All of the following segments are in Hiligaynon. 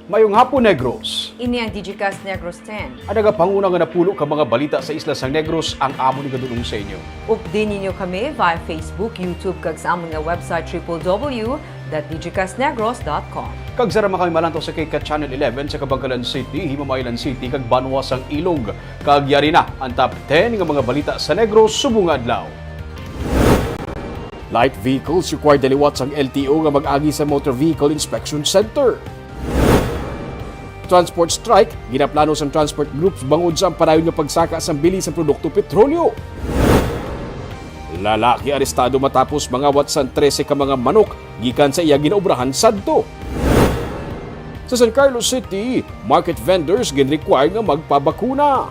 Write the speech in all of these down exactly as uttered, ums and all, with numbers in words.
Mayong hapon, Negros. Ini ang Digicast Negros ten. Ang nagapanguna nga napulo ka mga balita sa isla sang Negros ang amon igadul-ong sa inyo. Updi ninyo kami via Facebook, YouTube, kag sa amon nga website, triple W dot digicastnegros dot com. Kag sara man kami malantaw sa K CAT Channel eleven sa Kabankalan City, Himamaylan City, kag banwa sang Ilog. Kag yari na ang top ten nga mga balita sa Negros subong nga adlaw. Light vehicles required na liwat sang L T O nga mag-agi sa Motor Vehicle Inspection Center. Transport strike, ginaplano sang transport groups bangod sa padayon nga pagsaka sang bili sang produkto petrolyo. Lalaki arestado matapos mangawat sang trese ka mga manok gikan sa iya ginaobrahan sadto. Sa San Carlos City, market vendors gin-require nga magpabakuna.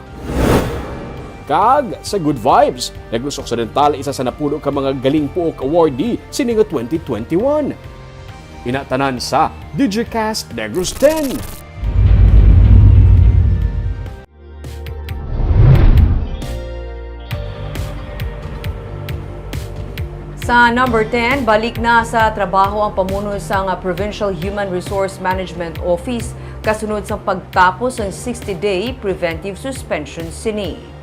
Kag sa Good Vibes, Negros Occidental isa sa napulo ka mga Galing Puok Awardee sini nga twenty twenty-one. Ina tanan sa Digicast Negros ten. Sa number ten, balik na sa trabaho ang pamuno sang Provincial Human Resource Management Office kasunod sang pagtapos sang sixty-day preventive suspension sini.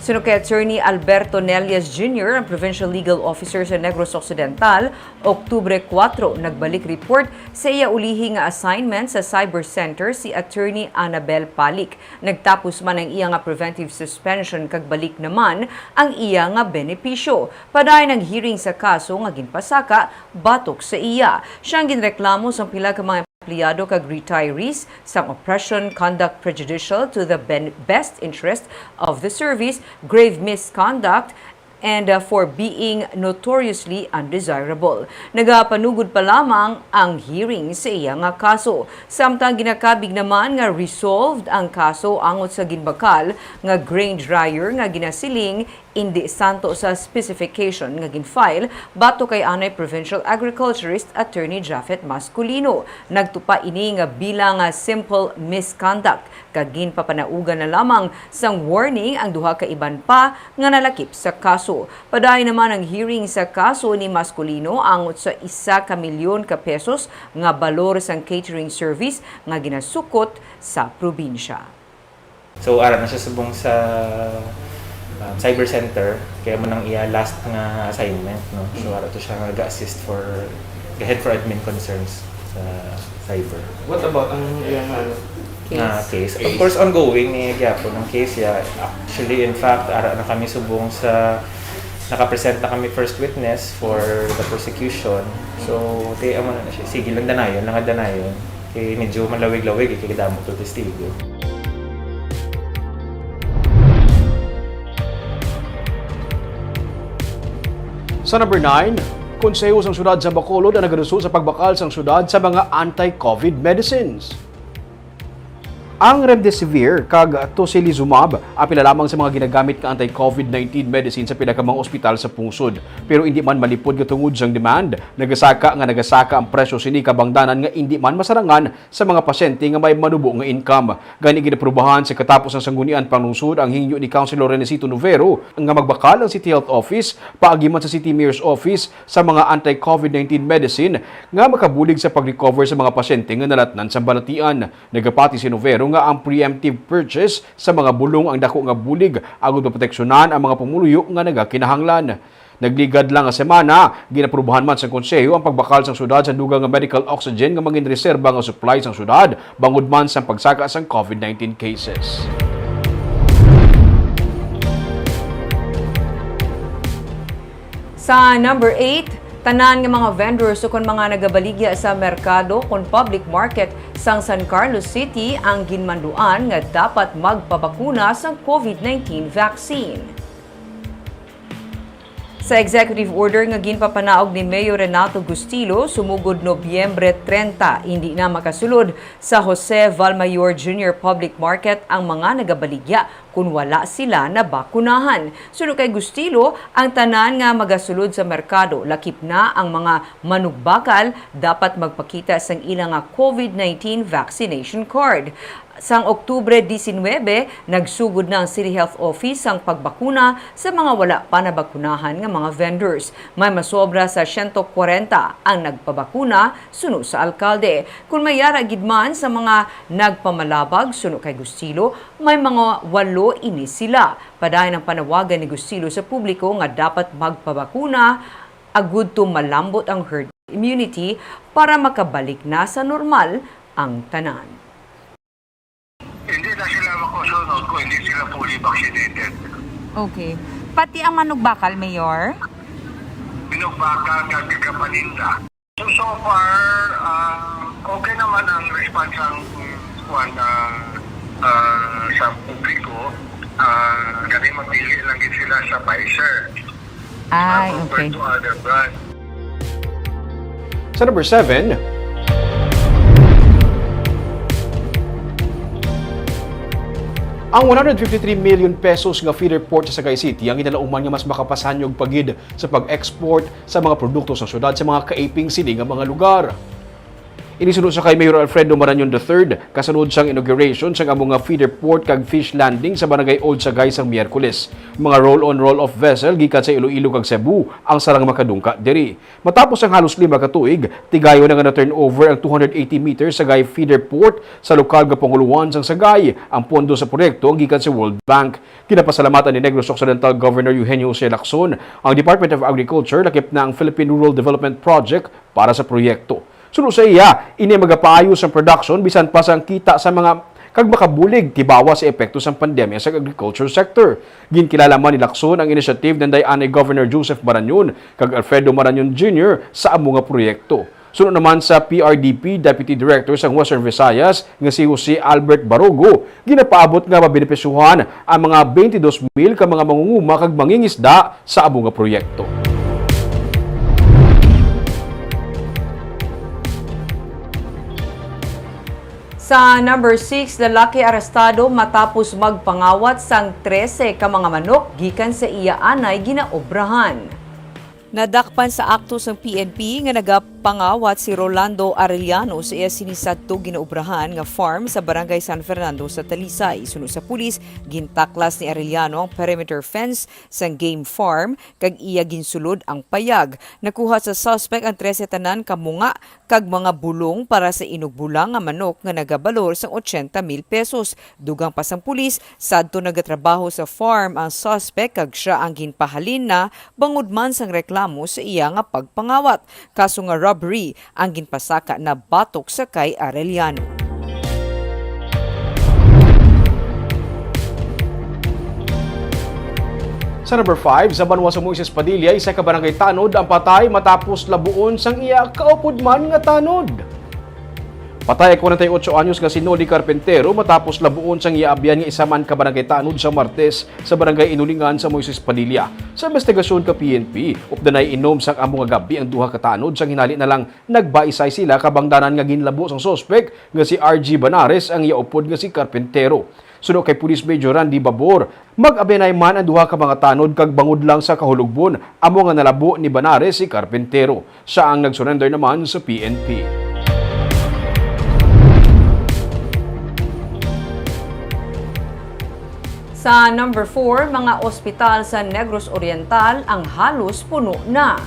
Suno kay Attorney Alberto Nelias Junior, ang Provincial Legal Officer sa Negros Occidental, Oktubre kuwatro, nagbalik report sa iya ulihi nga assignment sa Cyber Center si Attorney Annabel Palik. Nagtapos man ang iya nga preventive suspension kag balik naman ang iya nga benepisyo. Padayon ang hearing sa kaso nga ginpasaka batok sa iya. Siya ang ginreklamo sang pila ka mga empleyado kag retirees sang oppression, conduct prejudicial to the ben- best interest of the service, grave misconduct, and uh, for being notoriously undesirable. Nagapanugod pa lamang ang hearing sa iya nga kaso. Samtang ginakabig naman nga resolved ang kaso angot sa ginbakal nga grain dryer nga ginasiling indi santo sa specification nga gin-file batok kay anay Provincial Agriculturist Attorney Japhet Masculino. Nagtupa ini nga bilang nga simple misconduct kag ginpapanaugan na lamang sang warning ang duha ka iban pa nga nalakip sa kaso. Padayon naman ang hearing sa kaso ni Masculino angot sa isa ka milyon ka pesos nga balor sang catering service nga ginasukot sa probinsya. So ara na siya subong sa um, cyber center, kaya mo nang iya last nga assignment, no? So ara to siya nga ga-assist for, ga-head for admin concerns sa cyber. What about ang iyang ano? Nga case. Of course, ongoing ni gyapon ang case ya. Actually, in fact, ara na kami subong sa naka-present na kami first witness for the prosecution. So, ti amo na siya. Sige lang danayon, lang danayon. Kay medyo malawig-lawig eh, kay damo to testigo. Sa number nine, Konseho sang Syudad sa Bacolod ang nagaduso sa pagbakal sang syudad sa mga anti-COVID medicines. Ang remdesivir kag tocilizumab apil na lamang sa mga ginagamit nga anti-COVID nineteen medicine sa pila ka mga ospital sa pungsod. Pero indi man malipod nga tungod sang demand, nagasaka nga nagasaka ang presyo sini kabangdanan nga indi man masarangan sa mga pasyente nga may manubo nga income. Gani, ginaprubahan sa katapos sang Sangguniang Panlungsod ang hingyo ni Councilor Renesito Novero nga magbakal ang City Health Office paagi man sa City Mayor's Office sa mga anti-COVID nineteen medicine nga makabulig sa pag-recover sa mga pasyente nga nalatnan sang balatian. Nagapati si Novero nga ang preemptive purchase sa mga bulong ang dako nga bulig agod maproteksyonan ang mga pumuluyo nga nagakinahanglan. Nagligad lang nga semana, ginaprubahan man sa Konseho ang pagbakal sang syudad sa dugang nga medical oxygen nga manginreserba nga supply sang syudad bangod man sang pagsaka sang COVID nineteen cases. Sa number eight, tanan nga mga vendors ukon mga nagabaligya sa merkado kon public market sang San Carlos City ang ginmanduan nga dapat magpabakuna sang COVID nineteen vaccine. Sa executive order nga ginpapanaog ni Mayor Renato Gustilo, sumugod Nobyembre trenta, indi na makasulod sa Jose Valmayor Junior Public Market ang mga nagabaligya kon wala sila nabakunahan. Suno kay Gustilo, ang tanan nga magasulod sa merkado, lakip na ang mga manugbakal, dapat magpakita sang ila nga COVID nineteen vaccination card. Sang Oktubre diecinuebe, nagsugod na ang City Health Office sang pagbakuna sa mga wala pa nabakunahan nga mga vendors. May masobra sa siyento kwarenta ang nagpabakuna, suno sa alkalde. Kon may yara gid man sa mga nagpamalabag, suno kay Gustilo, may mga walo ini sila. Padayon ang panawagan ni Gustilo sa publiko nga dapat magpabakuna agud to malambot ang herd immunity para makabalik na sa normal ang tanan. Hindi na sila makusunod kung hindi sila fully vaccinated. Okay. Pati ang manugbakal, Mayor? Binugbaka kag gapaninda. So, so far, ah, okay naman ang response ang kuwan na ah, sa publiko. Ah, gani mapili lang gid sila sa Pfizer Ay, compared okay. to other brands. Sa number seven, ang one hundred fifty-three million pesos nga feeder port sa Sagay City ang ginalauman nga mas makapasanyog pa gid sa pag-export sa mga produkto sa syudad sa mga kaiping sini nga mga lugar. Ini suno sa kay Mayor Alfredo Marañon the third, kasunod sang inauguration sang amo nga feeder port kag fish landing sa Barangay Old Sagay sang Miyerkules. Mga roll-on, roll-off vessel gikan sa Iloilo kag Cebu ang sarang makadungka diri. Matapos ang halos lima ka tuig, tigayon na nga na-turnover ang two hundred eighty meters Sagay feeder port sa lokal nga panguloan sang Sagay. Ang pondo sa proyekto ang gikan sa World Bank. Ginapasalamatan ni Negros Occidental Governor Eugenio Jose Lacson ang Department of Agriculture, lakip na ang Philippine Rural Development Project, para sa proyekto. Suno sa iya, ini magapaayo sang production bisan pa sang kita sa mga kag makabulig tibawa sa epekto sang pandemya sa agriculture sector. Ginkilala man ni Lacson ang initiative nanday anay Governor Joseph Marañon kag Alfredo Marañon Junior sa amo nga proyekto. Suno naman sa P R D P Deputy Director sang Western Visayas nga si Jose Albert Barogo, ginapaabot nga mabenepisyuhan ang mga twenty-two mil ka mga mangunguma kag mangingisda sa amo nga proyekto. Sa number six, lalaki arestado matapos magpangawat sang trese ka mga manok gikan sa iya anay ginaobrahan. Nadakpan sa akto sang P N P nga nagapangawat si Rolando Arellano sa iya sini sadto ginaobrahan nga farm sa Barangay San Fernando sa Talisay. Suno sa pulis, gintaklas ni Arellano ang perimeter fence sang game farm kag iya ginsulod ang payag. Nakuha sa suspect ang trese tanan ka munga kag mga bulong para sa inugbulang nga manok nga nagabalor sang ochenta mil pesos. Dugang pa sang pulis, sadto nagatrabaho sa farm ang suspect kag sia ang ginpahalin na bangod man sang reklamo sa iya nga pagpangawat. Kaso nga robbery ang ginpasaka na batok sa kay Arellano. Sa number five, sa banwa sa Moises Padilla, isa ka barangay tanod ang patay matapos labuon sang iya kaupod man nga tanod. Patay ang kwarenta y ocho anyos nga si Noli Carpintero matapos labuon sang iya abyan nga isa man ka barangay tanod sa Martes sa barangay Inulingan sa Moises Padilla. Sa investigasyon ka P N P, updanay inom sang amo nga gab-i ang duha ka tanod sang hinali na lang nagbaisay sila kabangdanan nga ginlabo sang suspek nga si R G Banares ang iya upod nga si Carpintero. Suno kay Police Major Randy Babor, mag-abyanay man ang duha ka mga tanod kag bangod lang sa kahulogbon, amo nga nalabo ni Banares si Carpintero. Sia ang nag-surrender naman sa P N P. Sa number four, mga ospital sa Negros Oriental ang halos puno na.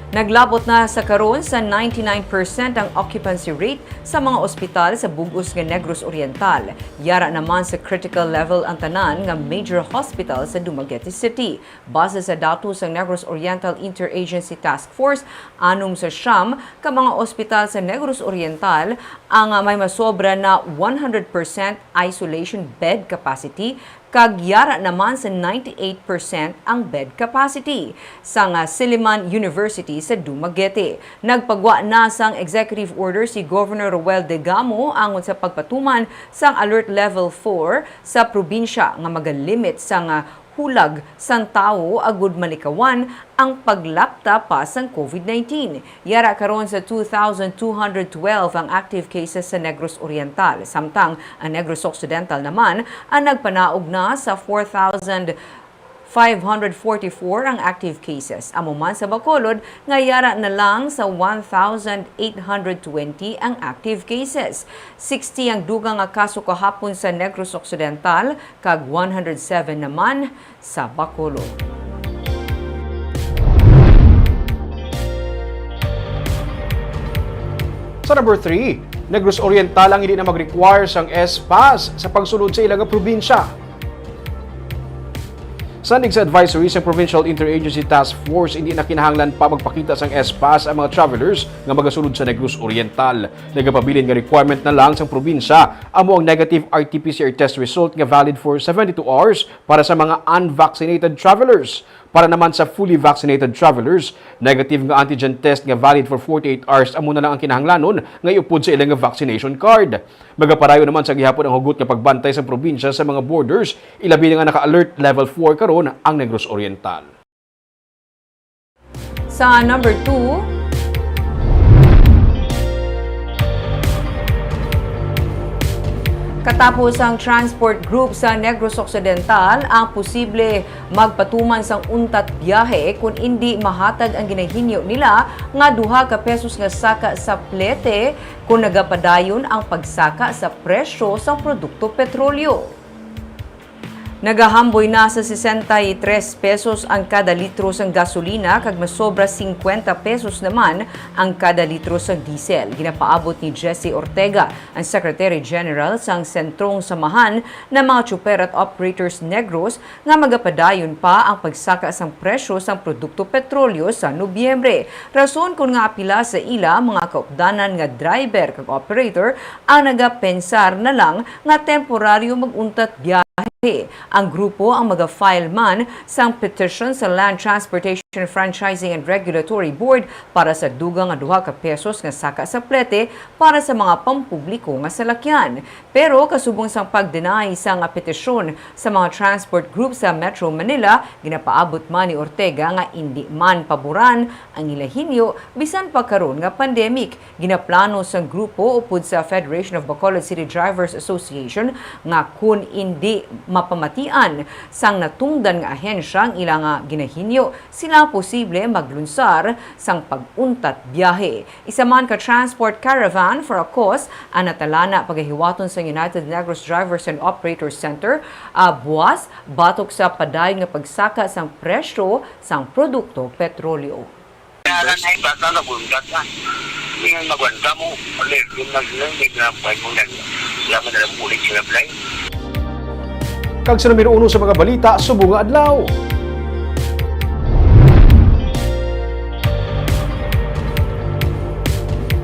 Naglabot na sa karon sa ninety-nine percent ang occupancy rate sa mga ospital sa bug-os nga Negros Oriental. Yara naman sa critical level ang tanan nga major hospital sa Dumaguete City. Base sa datos sang Negros Oriental Interagency Task Force, anom sa siyam ka mga ospital sa Negros Oriental ang, ah, may masobra na one hundred percent isolation bed capacity, kag yara naman sa ninety-eight percent ang bed capacity. Sang, ah, Silliman University sa Dumaguete, nagpagwa na sang executive order si Governor Roel Degamo angon sa pagpatuman sang Alert Level four sa probinsya nga magalimit sang, ah, hulag sang tawo agud malikawan ang paglapta pa sang COVID nineteen. Yara karon sa two thousand two hundred twelve ang active cases sa Negros Oriental, samtang ang Negros Occidental naman ang nagpanaog na sa four thousand Five hundred forty-four ang active cases. Amo man sa Bacolod nga yara na lang sa one thousand eight hundred twenty ang active cases. Sixty ang dugang nga kaso kahapon sa Negros Occidental kag one hundred seven naman sa Bacolod. Sa number three, Negros Oriental ang hindi na mag-require sang S-Pass sa pagsulod sa ila nga probinsya. Sandig sa advisory sa Provincial Interagency Task Force, hindi na kinahanglan pa magpakita sang S-Pass ang mga travelers nga magasulod sa Negros Oriental. Nagapabilin nga requirement na lang sang probinsya amo ang negative R T P C R test result nga valid for seventy-two hours para sa mga unvaccinated travelers. Para naman sa fully vaccinated travelers, negative nga antigen test nga valid for forty-eight hours amo na lang ang kinahanglanon nga iupod sa ila nga vaccination card. Magapadayon naman sa gihapon ang hugot nga pagbantay sa probinsya sa mga borders, ilabi na nga naka-alert level four karon ang Negros Oriental. Sa number two, katapos ang transport group sa Negros Occidental ang posible magpatuman sang untat biyahe kun indi mahatag ang ginahinyo nila nga duha ka pesos nga saka sa plete kon nagapadayon ang pagsaka sa presyo sang produkto petrolyo. Nagahamboy na sa sesenta y tres pesos ang kada litro sang gasolina kag masobra singkwenta pesos naman ang kada litro sang diesel. Ginapaabot ni Jesse Ortega, ang Secretary General sang Sentrong Samahan ng mga Tsuper at Operators Negros, nga magapadayon pa ang pagsaka sang presyo sang produkto petrolyo sa Nobyembre. Rason kon ngaa pila sa ila mga kaupdanan nga driver kag operator ang nagapensar na lang nga temporaryo mag-untat biyahe. Ang grupo ang maga-file man sang petition sa Land Transportation Franchising and Regulatory Board para sa dugang nga duha ka pesos nga saka sa plete para sa mga pampubliko nga salakyan. Pero kasubong sang pag-deny sang petisyon sa mga transport group sa Metro Manila, ginapaabot man ni Ortega nga indi man paboran ang ila hinyo bisan pa karon nga pandemic. Ginaplano sang grupo upod sa Federation of Bacolod City Drivers Association nga kun indi mapamatian sang natungdan nga ahensya ang ila nga ginahinyo, sila posible maglunsar sang pag-untat biyahe. Isa man ka transport caravan for a cause ang natalana pagahiwaton sa United Negros Drivers and Operators Center, ah, buas, batok sa padayon nga pagsaka sang presyo sang produkto petrolyo. Kaya lang na yung bata, nabundat na. Hindi nga magwanta mo. Alerto na yun, may ginampay mo na. Wala man na lang ulit sinablay. Kag sa numero uno sa mga balita subong nga adlaw.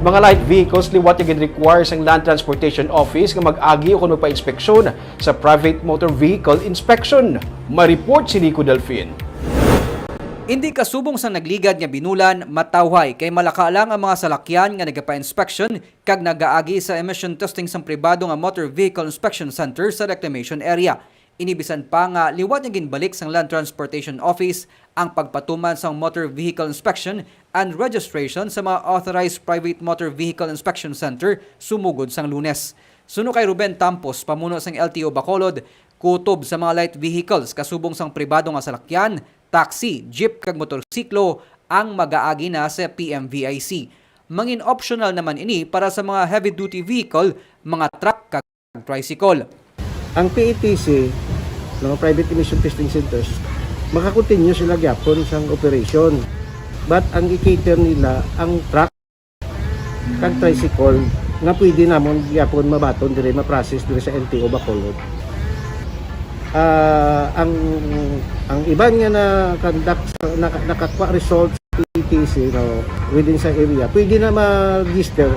Mga light vehicles liwat nga gin-require sang Land Transportation Office nga mag-agi o kon magpa-inspeksyon sa Private Motor Vehicle Inspection. May report si Nico Delfin. Indi kasubong sang nagligad nga binulan, matawhay kay malaka lang ang mga salakyan nga nagapa-inspection kag nagaagi sa emission testing sang pribado nga Motor Vehicle Inspection Center sa Reclamation Area. Ini bisan pa nga liwat nga ginbalik sang Land Transportation Office ang pagpatuman sang Motor Vehicle Inspection and Registration sa mga authorized private motor vehicle inspection center sumugod sang Lunes. Suno kay Ruben Tampos, pamuno sang L T O Bacolod, kutob sa mga light vehicles kasubong sang pribado nga salakyan, taxi, jeep kag motorsiklo ang magaagi na sa P M V I C. Mangin optional naman ini para sa mga heavy-duty vehicle, mga truck kag tricycle. Ang P E T C, no, private emission testing centers, maka-continue sila gyapon sang operation. But ang i-cater nila ang truck kag tricycle nga pwede namon gyapon mabaton diri, ma-process diri sa L T O Bacolod. Ah, ang ang iban nga na-conduct sa, naka, nakakuha results sa P E T C, no, within sa area, pwede na ma-register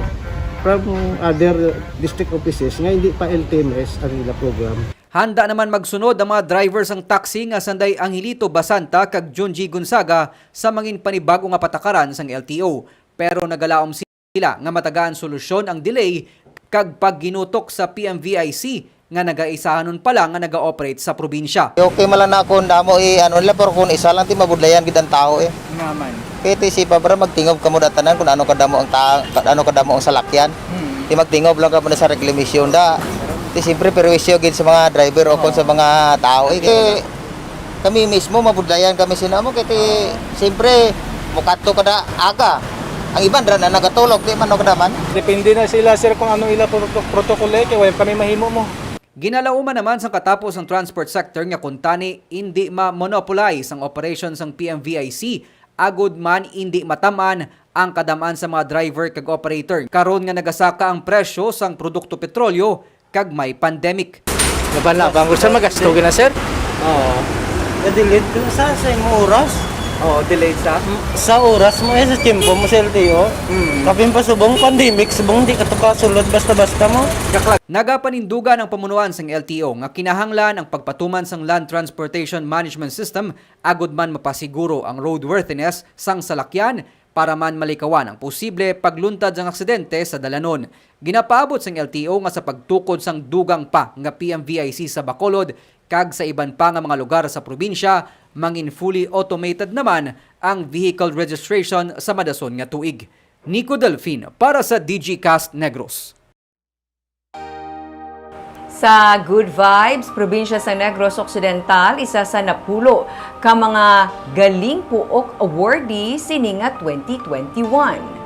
from other district offices nga hindi pa L T M S ang ila program. Handa naman magsunod ang mga driver sang taxi nga sanday Angelito Basanta kag Junji Gonzaga sa mangin panibago nga patakaran sang L T O. Pero nagalaom sila nga matagaan solusyon ang delay kag pagginutok sa P M V I C nga nagaisahanon pa lang nga naga-operate sa probinsya. Okay man lang na kung damo i-ano nila, pero kung isa lang, ti mabudlayan gid ang tao eh. Nga man. Kay ti si Pabra, magtingob kamo da tanan kung ano kadamo ang ta ano kadamo ang salakyan. Hmm. Ti magtingob lang kamo na sa reklamasyon da. Ti siyempre perwisyo gid sa mga driver o kung sa mga tao eh. Kay Kami mismo, mabudlayan kami sila mo, kay ti, siyempre, mukadto kada aga. Ang iban ra na nagatulog, di man, no, kada man. Depende na sila, sir, kung ano ila proto-, protocol, eh, kay wala kami mahimo mo. Ginalauman naman sang katapos ang transport sector nga kuntani indi ma-monopolize ang operation sang P M V I C, agud man indi matam-an ang kadam-an sa mga driver kag operator karon nga nagasaka ang presyo sang produkto petrolyo kag may pandemic. Laban-laban. Gusto magasto gina, sir? Oo. Na-delayed ko sa, sa imong oras. Oo, delayed sa? Sa oras mo, eh, sa tiyempo mo sa L T O. Mm. Kapin pa subong pandemic, subong di ka to kasulod basta-basta mo. Nagapanindugan ang pamunuan sang L T O nga kinahanglan ang pagpatuman sang Land Transportation Management System agud man mapasiguro ang roadworthiness sang salakyan para man malikawan ang posible pagluntad sang aksidente sa dalanon. Ginapaabot sang L T O nga sa pagtukod sang dugang pa nga P M V I C sa Bacolod kag sa iban pa nga mga lugar sa probinsya, mangin fully automated naman ang vehicle registration sa madason nga tuig. Nico Delfin para sa D G Cast Negros. Sa Good Vibes, probinsya sa Negros Occidental, isa sa napulo ka mga Galing Puok awardee sini nga twenty twenty-one.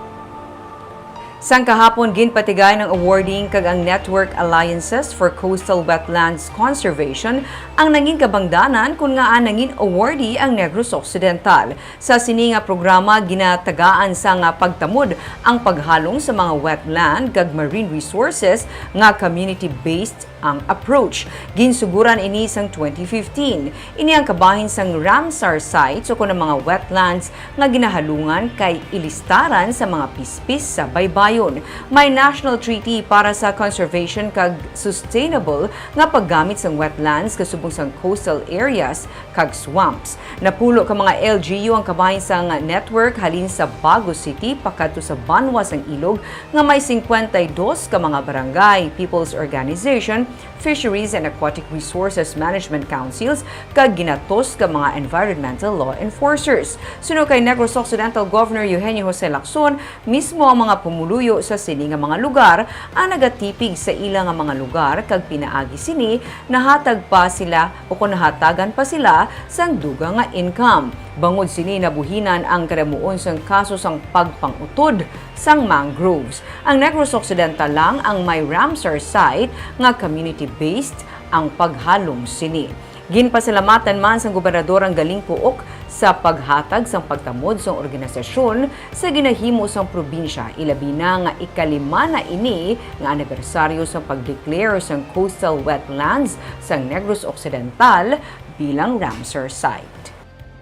Sang kahapon, ginpatigay ng awarding kag ang Network Alliances for Coastal Wetlands Conservation ang nangin kabangdanan kun ngaa nangin awardee ang Negros Occidental. Sa sini nga programa, ginatagaan sa nga pagtamod ang paghalong sa mga wetland kag marine resources nga community-based ang approach. Ginsuguran ini sang twenty fifteen. Ini ang kabahin sang Ramsar sites o kon ang mga wetlands nga ginahalungan kay ilistaran sa mga pispis sa baybayon. May national treaty para sa conservation kag sustainable nga paggamit sang wetlands kasubong sang coastal areas kag swamps. Napulo ka mga L G U ang kabahin sang network halin sa Bago City pakadto sa banwa sang Ilog nga may singkwenta y dos ka mga barangay, people's organization, fisheries and aquatic resources management councils, kag ginatos ka mga environmental law enforcers. Suno kay Negros Occidental Governor Eugenio Jose Lacson, mismo ang mga pumuluyo sa sini nga mga lugar ang nagatipig sa ila nga mga lugar kag pinaagi sini nahatag pa sila o kon nahatagan pa sila sang dugang nga income. Bangod sini, nabuhinan ang kadamuon sang kaso sang pagpang-utod sang mangroves. Ang Negros Occidental lang ang may Ramsar site nga community-based ang paghalong sini. Ginpasalamatan man sang gobernador ang Galing Puok sa paghatag sang pagtamod sang organisasyon sa ginahimo sang probinsya, ilabi na nga ikalima na ini nga anibersaryo sang pag-declare sang coastal wetlands sang Negros Occidental bilang Ramsar site.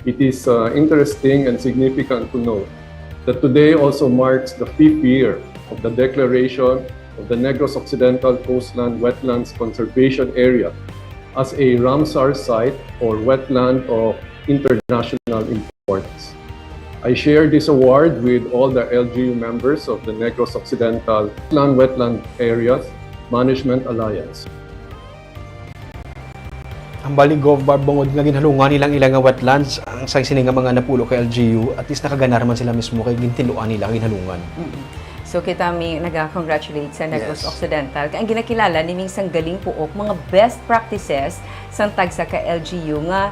It is, uh, interesting and significant to note that today also marks the fifth year of the declaration of the Negros Occidental Coastland Wetlands Conservation Area as a Ramsar site or wetland of international importance. I share this award with all the L G U members of the Negros Occidental Land Wetland Areas Management Alliance. Ang bali, Gov Barb, bangod nga ginhalungan nila ang ila nga wetlands, ang sa sini nga mga napulo ka L G U, at least nakaganar man sila mismo kay gintinluan nila ang ginhalungan. Mm-mm. So, kita mi naga-congratulate sa Negros Yes. Occidental. Kay ang ginakilala ni Ming sang Galing Puok, mga best practices sang tagsa ka L G U nga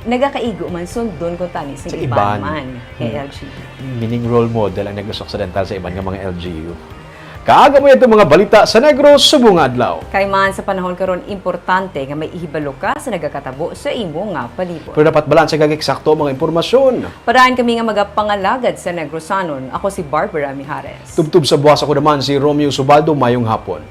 nagakaigo man sundon kuntani sa Sa iban iban. man kay Hmm. L G U. Meaning role model ang Negros Occidental sa iban nga mga L G U. Kag amo ito mga balita sa Negros subong nga adlaw. Kay man sa panahon karon, importante nga may ihibalo ka sa nagakatabo sa imo nga palibot. Pero dapat balanse kag eksakto ang mga impormasyon. Padaan kami nga magapangalagad sa Negrosanon. Ako si Barbara Mijares. Tubtob sa buwas, ako naman si Romeo Subaldo. Mayong hapon.